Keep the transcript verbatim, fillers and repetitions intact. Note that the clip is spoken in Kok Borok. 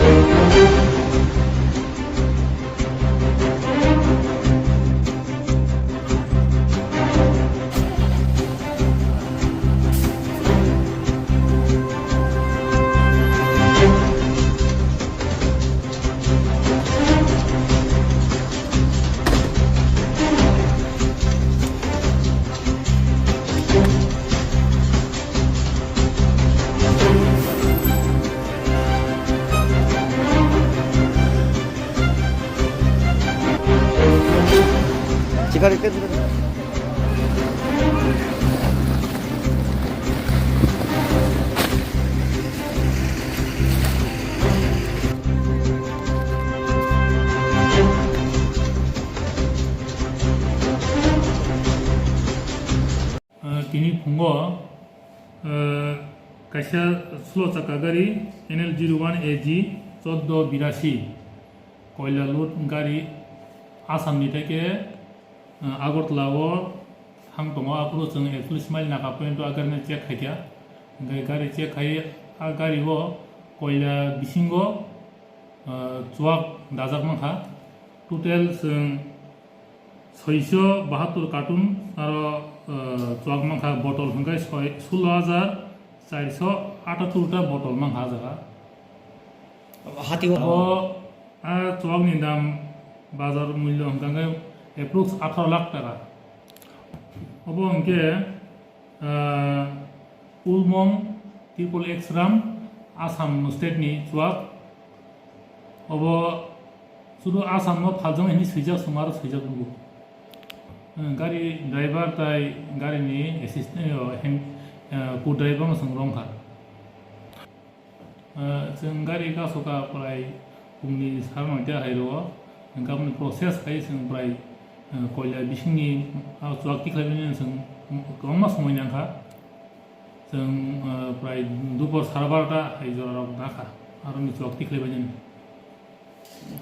Ah, tini phungo, ah, kaisa slow chakka gari N L zero one A G chordo birasi koila load gari Assam ni theke, ah, Agartala o thang tongo. Aphuru chwng actually smile naka point o a gari no check khaikha. Hwnkhe gari check khai a gari o koila bisingo, ah, chuak dajak mankha. Total chwng soiso bahattur carton aro, ah, chuak mankha, botol hwnkhe soi-, sullo hajar charso atattur ta botol mankha ah jaga. Hati o. Abo a chuak ni dam bazar mullo hwnkhe approx atharo lakh taka. Obo hwnkhe Ah, Ulmong Triple X Ram, Assam state ni chuak. Obo sudu Assam no phaljak hinwi swijak, songma aro swijak nugo. Eh, gari driver tai gari ni assistant, eh, hem, eh, co-driver no chwng romkha. Ah, chwng gari kasoka prai pungni sar noita hai rwo, hwnkhe aboni process khai chwng prai, ah, koila bisingni, ah, chuak tikhlai bini chwng kwbangma somoi nangkha. Chwng, ah, prai dupor sara barota hai jorarok nakha, aroni chuak tikhlai bini.